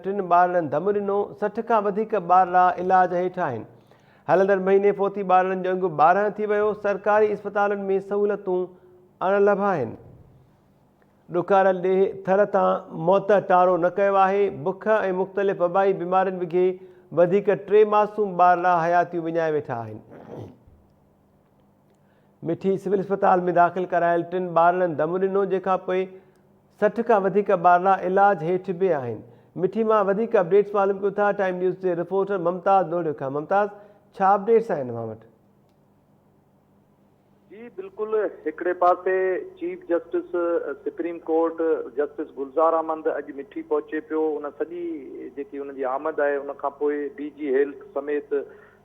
ٽن ٻارڙن دم ڏنو، 60 کان وڌيڪ ٻارڙا علاج هيٺ آهن. هلندڙ مهيني فوتي ٻارڙن جو انگ 12 ٿي ويو، سرڪاري اسپتالن ۾ سهولتون اڻلڀ آهن. ڏڪاريل ڏيهه ٿر تان موت ٽارو نه ڪيو آهي، بک ۽ مختلف وبائي بيمارين وگهي وڌيڪ ٽي معصوم ٻارڙا حياتيون وڃائي ويٺا آهن. مٺي سول اسپتال ۾ داخل ڪرايل ٽن ٻارڙن دم ڏنو جنهن کان پوء 60 کان وڌيڪ ٻارڙا علاج هيٺ به آهن. مٺي مان وڌيڪ اپڊيٽس معلوم ڪيون ٿا ٽائيم نيوز جي رپورٽر ممتاز نوڙيو کان ممتاز ڇا اپڊيٽس آهن اوهان وٽ؟ جي بلڪل هڪڙي پاسي chief justice supreme court justice Gulzar Ahmed اڄ مٺي پهچي پيو ان سڄي جيڪي ان جي آمد آهي ان کان پوء ڊي جي هيلٿ سميت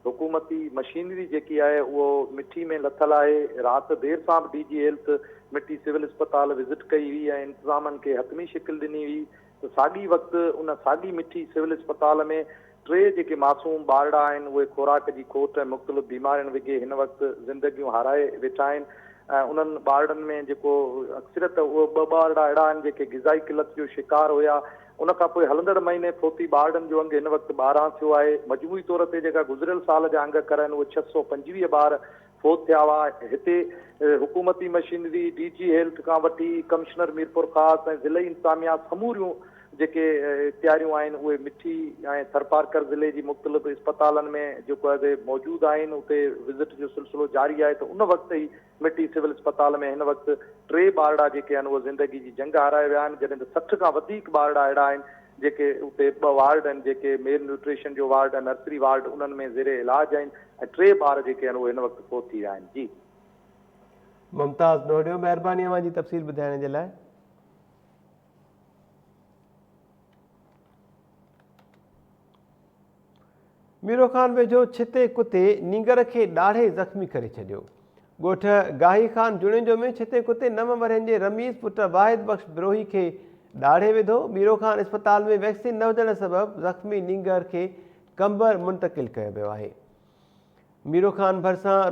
حڪومتي مشينري جيڪي آهي اهو مٺي ۾ لٿل آهي رات دير سان به D G health Mithi civil اسپتال وزٽ ڪئي هئي ۽ انتظامن کي حتمي شڪل ڏني هئي ته ساڳي وقت ان ساڳي مٺي سول اسپتال ۾ ٽي جيڪي معصوم ٻارڙا آهن اهي خوراڪ جي کوٽ ۽ مختلف بيمارين وگهي هن وقت زندگيون هارائي ويٺا آهن ۽ انهن ٻارڙن ۾ جيڪو اڪثريت اهي ٻه ٻارڙا اهڙا آهن جيڪي غذائي قلت جو شڪار هيا ان کان پوء هلندڙ مهيني فوتي ٻارڙن جو انگ هن وقت 12 ٿيو آهي مجموعي طور تي جيڪا گذريل سال جا انگ اکر آهن اهي 625 ٻار فوت ٿيا هئا، هتي حڪومتي مشينري، ڊي جي هيلٿ کان وٺي ڪمشنر ميرپورخاص ۽ ضلعي انتظاميا سموريون جيڪي اختياريون آهن اهي مٺي ۽ ٿرپارڪر ضلعي جي مختلف اسپتالن ۾ جيڪو آهي موجود آهن اتي وزٽ جو سلسلو جاري آهي ته ان وقت ئي مٺي سول اسپتال ۾ هن وقت ٽي ٻارڙا جيڪي آهن اهي زندگي جي جنگ هارائي ويا آهن جڏهن ته 60 کان وڌيڪ ٻارڙا اهڙا آهن جيڪي اتي ٻه وارڊ آهن جيڪي ميل نيوٽريشن جو وارڊ ۽ نرسري وارڊ انهن ۾ زير علاج آهن ۽ ٽي ٻار جيڪي آهن اهي هن وقت فوت ٿي ويا آهن جي. ممتاز ڏوهڙيو مهرباني اوهان جي تفصيل ٻڌائڻ جي لاء. ميرو خان ويجهو ڇتي ڪتي نينگر کي ڏاڙهي زخمي ڪري ڇڏيو. ڳوٺ گاهي خان جوڻيجو ۾ ڇتي ڪتي نو ورهين جي رميز پٽ واحد بخش بروهي کي ڏاڙهي وڌو. ميرو خان اسپتال ۾ ويڪسين نه هجڻ سبب زخمي نينگر کي قمبر منتقل ڪيو ويو آهي. ميرو خان ڀرسان.